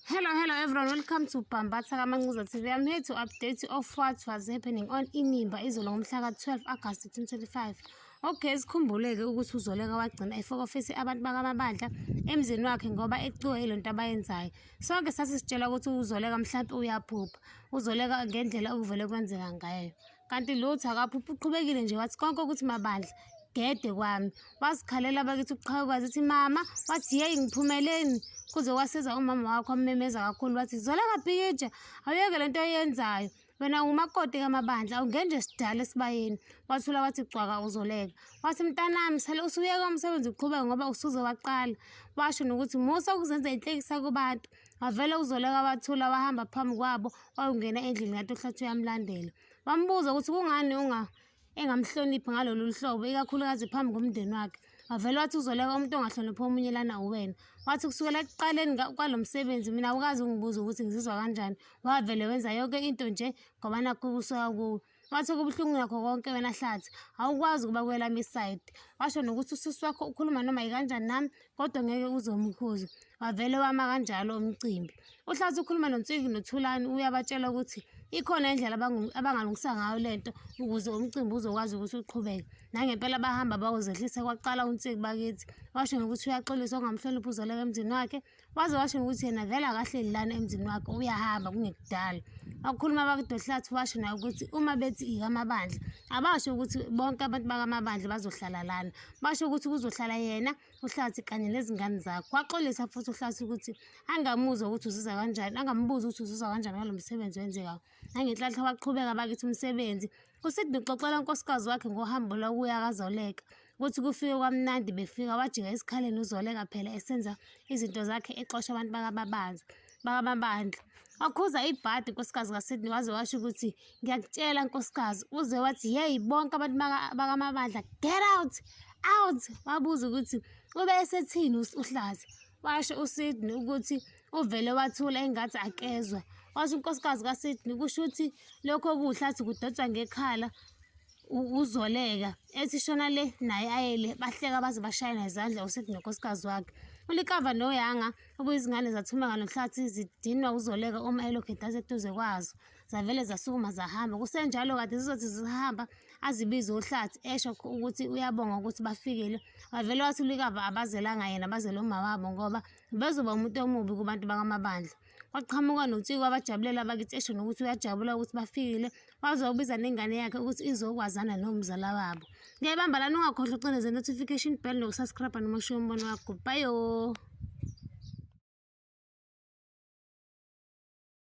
Hello, hello everyone. Welcome to Bambatha kaMancuza TV. I'm here to update you of what was happening on Inimba izolo ngomhla ka-12 August 2025. Okay, sikhumbuleke ukuthi uZoleka wagcina efokofise abantu bakaMabandla emzini wakhe ngoba ecikwe yile nto abayenzayo. Sonke sasisitshela ukuthi uZoleka mhlampe uyaphupha. UZoleka ngendlela okuvele kwenzeka ngayo. Kanti lutho akaphuphi uqhubekile nje wathi konke ukuthi Mabandla gede kwami. Wazikhalela bakithi uqhawekazi ethi mama, wathi yeyi ngiphumeleni. Kuze kwasiza umama wakho wamemeza kakhulu wathi Zoleka bhikija, awuyeke lento oyenzayo. Wena ungumakoti kaMabandla, awungeni nje sidala esibayeni. Wathula wathi cwaka uZoleka. Wathi mntanami sale usuyeka umsebenzi uqhubeke ngoba usuze waqala. Washo nokuthi musa ukuzenza inhlekisa kubantu. Wavele uZoleka wathula wahamba phambi kwabo wayongena endlini kanti uHlathi uyamlandela. Wambuza ukuthi kungani unga engamhloniphi ngalolu hlobo ikakhulukazi phambi komndeni wakhe. Wavele wathi uZoleka umuntu ongahloniphi omunye lana uwena. Wathi kusukela ekuqaleni kwalo msebenzi mina awukaze ungibuze ukuthi ngizizwa kanjani. Wavele wenza yonke into nje ngoba nakhu kusuka kuwe. Wathi kubuhlungu nakho konke wena Hlathi, awukwazi ukuba kwelami isayidi. Washo nokuthi usisi wakho ukhuluma noma yikanjani nami kodwa ngeke uze umkhuze. Wavele wama kanjalo umcimbi. UHlathi ukhuluma noNtsiki noThulani uyabatshela ukuthi ikhona indlela abangalungisa ngayo le nto ukuze umcimbi uzokwazi ukuthi uqhubeke. Nangempela bahamba bayozehlisa kwaqala uNtsiki bakithi. Washo nokuthi uyaxolisa ongamhloniphi uZoleka emzini wakhe. Waze washo nokuthi yena vele akahleli lana emzini wakhe uyahamba kungekudala. Wakhuluma abakudohlathi washo naye ukuthi uma bethi ikamabandla abasho ukuthi bonke abantu bakamabandla bazohlala lana. Basho ukuthi kuzohlala yena uHlathi kanye nezingane zakhe. Waxolisa futhi uHlathi ukuthi angamuzwa ukuthi uzizwa kanjani, angambuzi ukuthi uzizwa kanjani ngalo msebenzi wenzekayo. Nangenhlanhla waqhubeka bakithi umsebenzi. USydney uxoxela unkosikazi wakhe ngohambo lokuya kaZoleka ukuthi kufike kwamnandi befika wajika esikhaleni uZoleka phela esenza izinto zakhe exosha abantu bakababanzi bakamabandla. Wakhuza ibhadi unkosikazi kaSydney waze washo ukuthi ngiyakutshela nkosikazi uze wathi yeyi bonke abantu bakamabandla get out out wabuza ukuthi ube esethini uHlazi washo uSydney ukuthi uvele wathula engathi akezwa washo unkosikazi kaSydney kusho ukuthi lokho okuwuhlathi kudonswa ngekhala uZoleka ethi shona le naye ayele bahleka baze bashayana izandla uSydney nonkosikazi wakhe uLikava noYanga okuyizingane zathumeka noHlathi zidinwa uZoleka uma elokhu edansa eduze kwazo zavele zasukuma zahamba. Kusenjalo kade zizothi zihamba azibize uHlathi esho ukuthi uyabonga ukuthi bafikile. Wavele wathi uLikava abazelanga yena bazele umawabo ngoba bezoba umuntu omubi kubantu bakaMabandla. Kwaqhamuka noNtsiki wabajabulela bakithi esho nokuthi uyajabula ukuthi bafikile waze wabiza nengane yakhe ukuthi izokwazana nomzala wabo. Ngiyayibamba lana ungakhohlwa ucineze notification bell nokusubscribe noma ushiye umbono wakho. Bye.